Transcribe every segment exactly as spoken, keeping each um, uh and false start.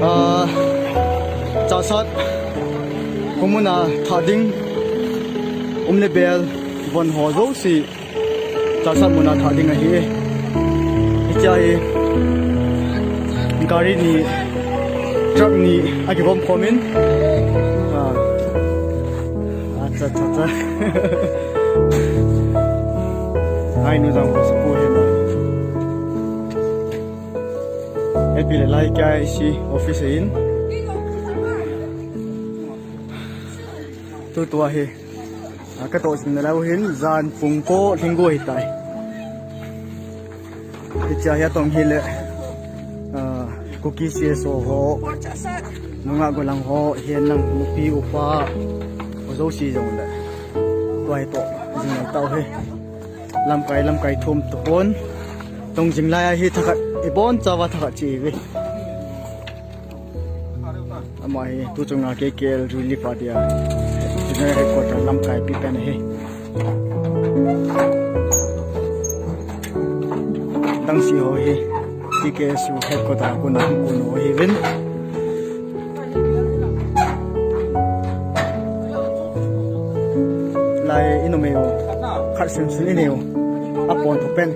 Ah, Chassad khomun a thah ding, um le bel, von ho jouse Chassad mun a thah ding ahi. Hiche hi gari ni, truck ni akivom khom in. Ah. Acha, acha, acha. Ai nu jang ko sapu he na. Happy le lai K I C office in. Tutua hi. A, katoh jing nalai u hin, jan pung ko lhingu ahitai. Hiche a hi atong hile, a, Kuki C S O ho, nungah gollhang ho, hihen lang nupi upa, ho jouse jong le. Tua hi toh jing nalai tau hi. Lamkai, lamkai thum tapon. Tong jing lai a hi thakhat, ibon chauva thakhat che ive. Ama hi, tu chunga K K L relief a dia General Headquarter lamkai pi pen ahi. Dang si ho hi, T K S U Headquarter a kona hung kon u ahiuvin. Lai i nom e u, khat sun sun i nei u, apon thu pen.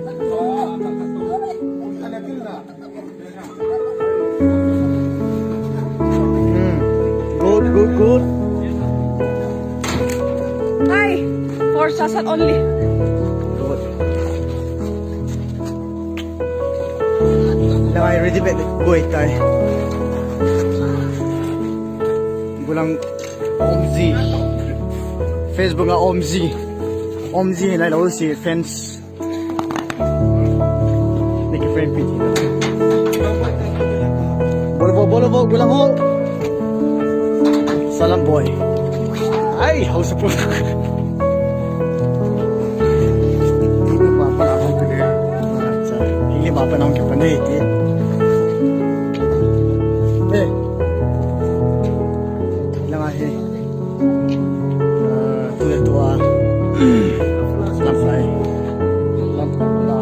Hmm. Good, good, good. Hi, for Chassad only. Good. Lang ai ready bet koi tai. Gulang Omzi. Facebook a Omzi. Omzi hinai lo si fans. Niki friend pi. Bolo bo, bolo bo, gulang ho. Salam boy. Ai, hausa po. Hindi pa pa ako kaya. Acha, hindi pa pa ako kaya. Eh. Lang ahi. Ah, tu le tu a. Lamkai. Lamkai pula.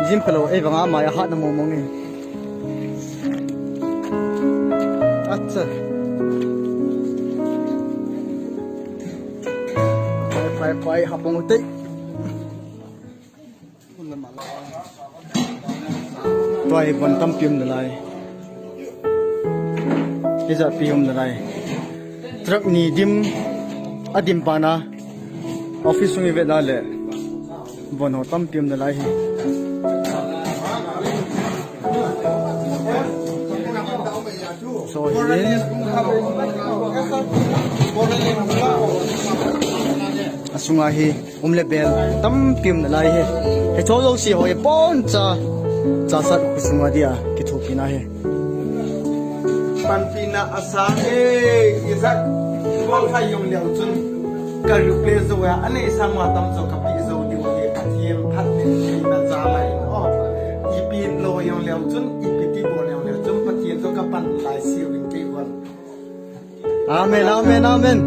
Jim pelo, eh, banga maya hat na momong eh. Acha. Pai, pai, pai, hapong uti. Tua hi von tampi um nalai. Hijat pi um nalai. Truck ni dim, adim pana. Office sung i vet na le. Von ho tampi um nalai hi. So hi. Asunga hi. Um le bel tampi um nalai hi. Hicho jouse ho hi boncha Chassad khosunga dia kithopina hi. Panpina asang e, Isaac. Bol khai jong leu chun. Ka replace jou a, anei sang ma tam jo ka pi jou diu e, Pathen phatthei na ja lai. Oh. Ipi lo jong leu chun, ipi ti bol jong leu chun, Pathen jo ka pan lai siu in ti bol. Amen, amen, amen.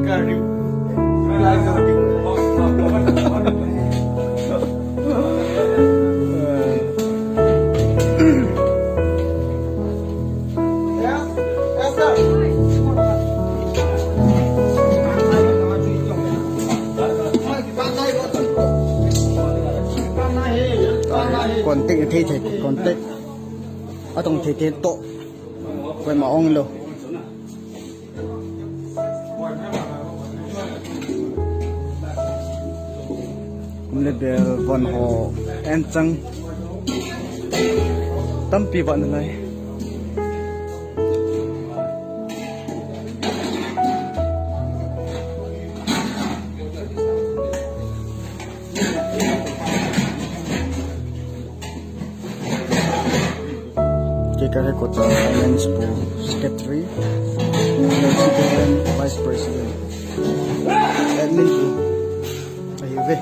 Contact thei thei, contact. Atong thei thei to. Koima ong lou. Um le bel von ho en chang. Tampi vat nalai. K K L headquarter finance pu secretary, K K L vice president, admin pu ahiuve.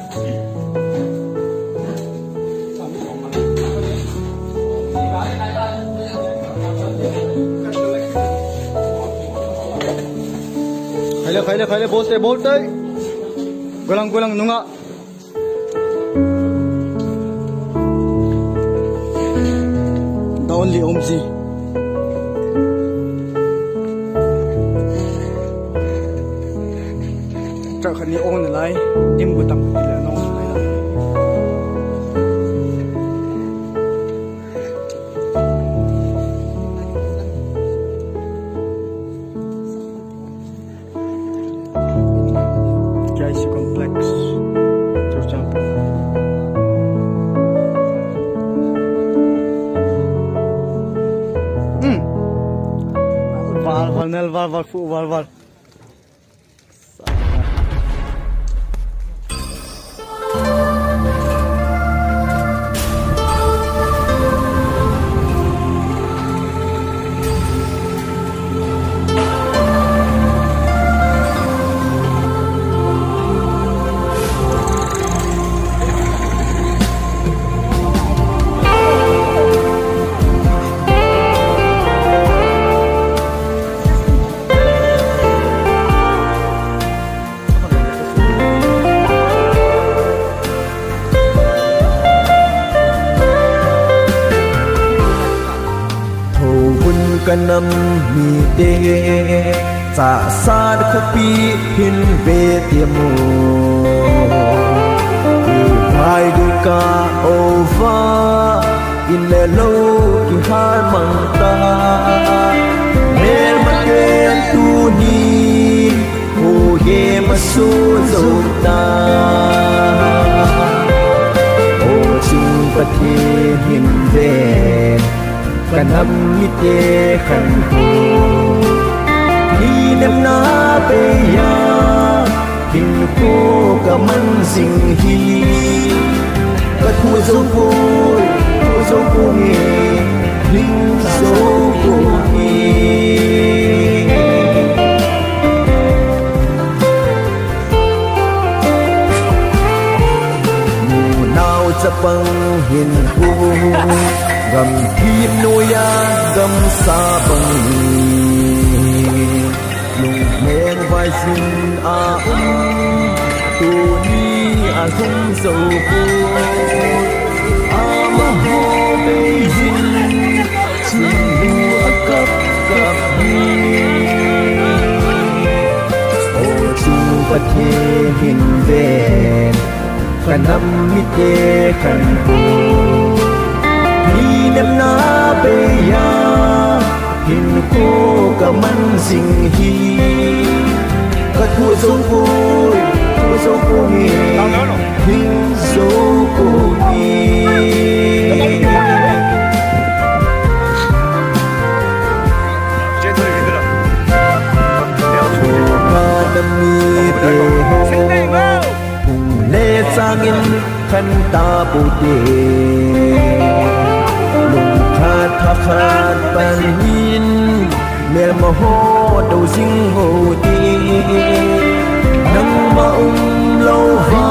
Khai le, khai le, bol te, bol te. Golang, golang, nunga. The only Omji. Truck khat ni on lai, dim gu tam ti le no lai la. K I C complex, Churachandpur. Hmm. Val, val, nel, val, val, fu, val, val. Thoubun ka nam mite, Chassad khopi hin ve temo. Kivailut ka ova, in le lou kihal mang ta. Melma ken tuni, o ye ma su zo ta. O chung Pathen hin ve, ka nam mite khan hu. Hi nem na pe ya, hinkho ka man jing hi. Ka thu zo poi, thu zo poi, hing zo poi. Munau chapang hin hu, gamthip noiya gamsa bang hi. Lungmong vaijin a um, tuni a lhung zo poi. Amaho beijin, chunlu a kap kap hi. O chung Pathen hin ve, ka nam mite khan hu. Hi nem na pe ya, hinkho ka man jing hi. Ka thu zo poi, thu zo poi, hing zo poi. Ka nam mite ho, phung le changin khan ta pute. Lungkhat thakhat pan hin, melma ho do jing ho ti. Nangma um lou va,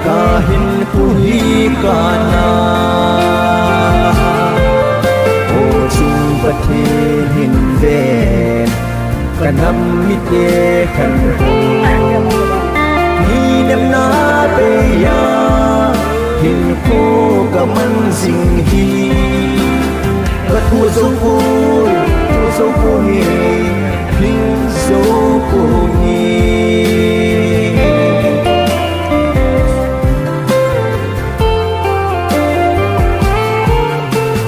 ka hinkho hi ka na. O chung Pathen hin ve, ka nam mite khan hu. Hi nem na pe ya, hinkho ka man jing hi. Ka thu zo poi, thu zo poi, hing zo poi.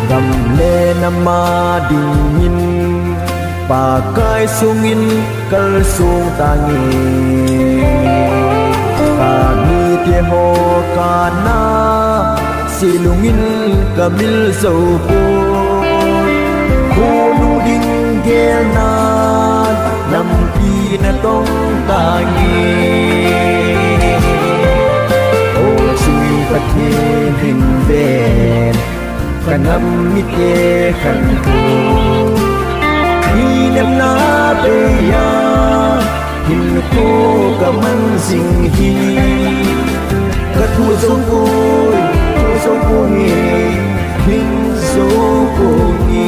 Gam le nam a dingin, Pakai sungin kalsong tange. Ka mite ho ka na, silungin ka mil zo poi. Khonung ding gelna, nampi na tong tange. O chung Pathen hin ve, ka nam mite khan hu. Hi nem na pe ya, hinkho ka man jing hi. Ka thu zo poi, thu zo poi, hing zo poi.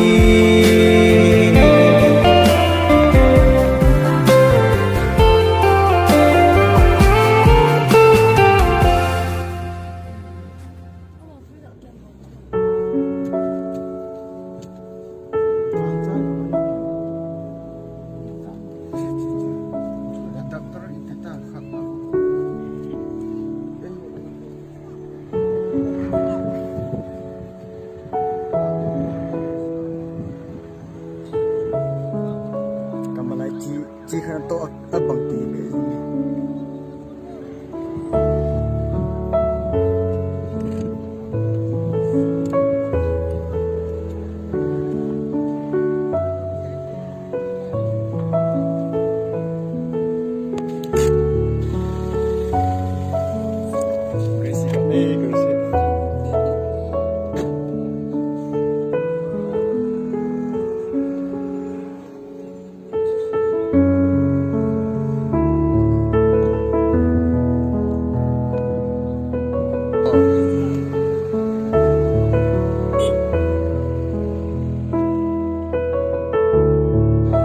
Toh a, abang ti be.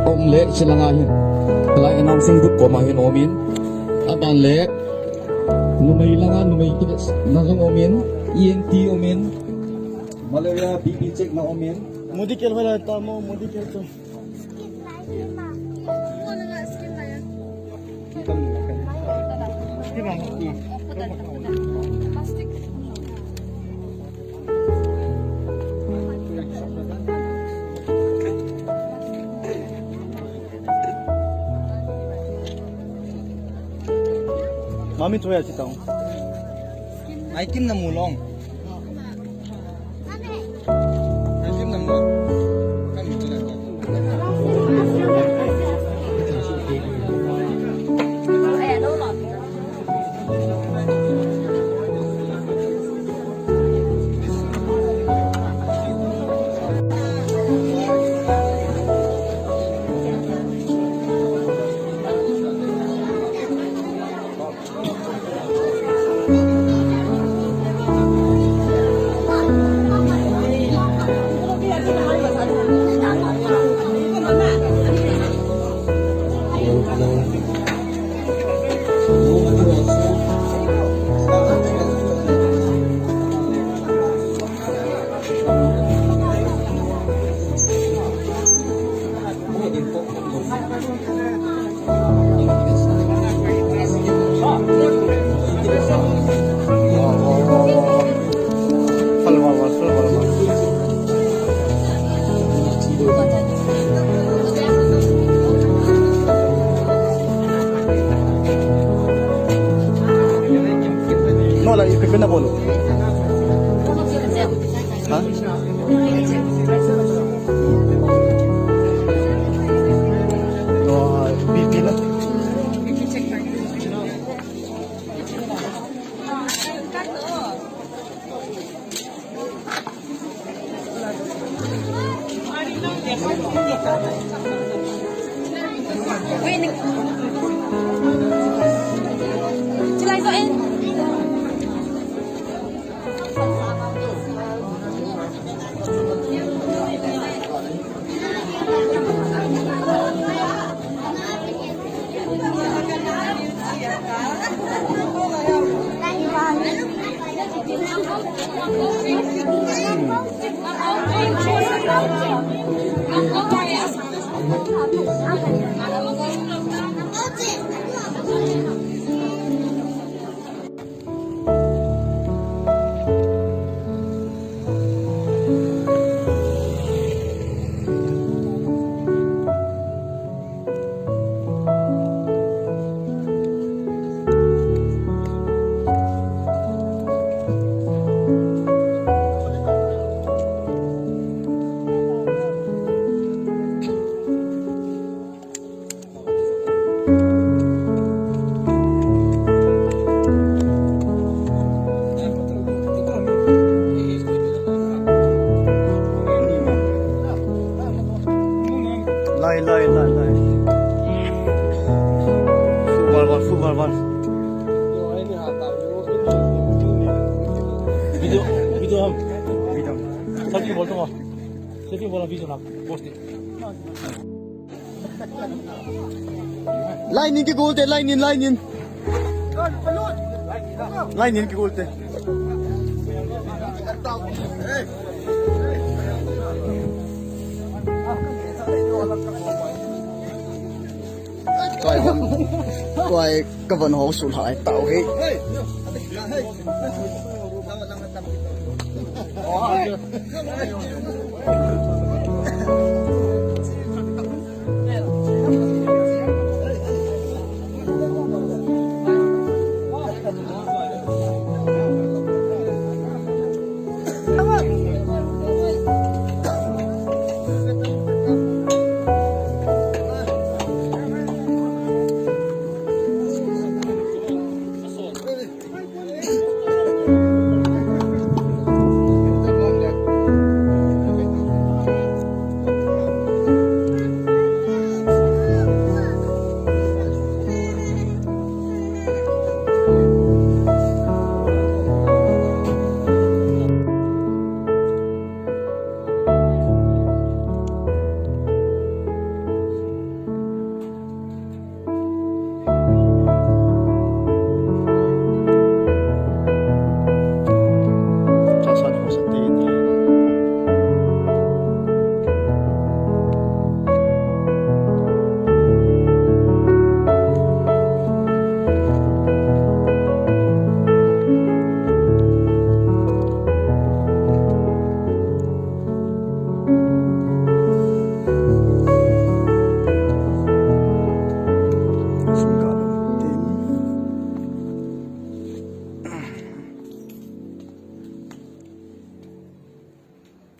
Om le, hiche langa hin. Lai announcing booth koma hin umin. Aban le, numei langa, numei kit na jong umin. E N T umin. Malaria, B P check na umin. Modi kel hola tamo, Modi kel to. Mami, tu ya chitang. Ai kim na mulong. No, la, ipi na bolo. Ha? No, B P na. Lai, lai, lai, lai. Su val val, su val val. Video, video ham. Video. Selfie bol to. Selfie bol, video na post. Line in kigol te, line in, line in. Line in kigol te. Tuai hon, tuai ka von ho su lai tau hi.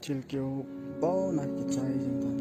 Thil keu bou na kichai jing ta.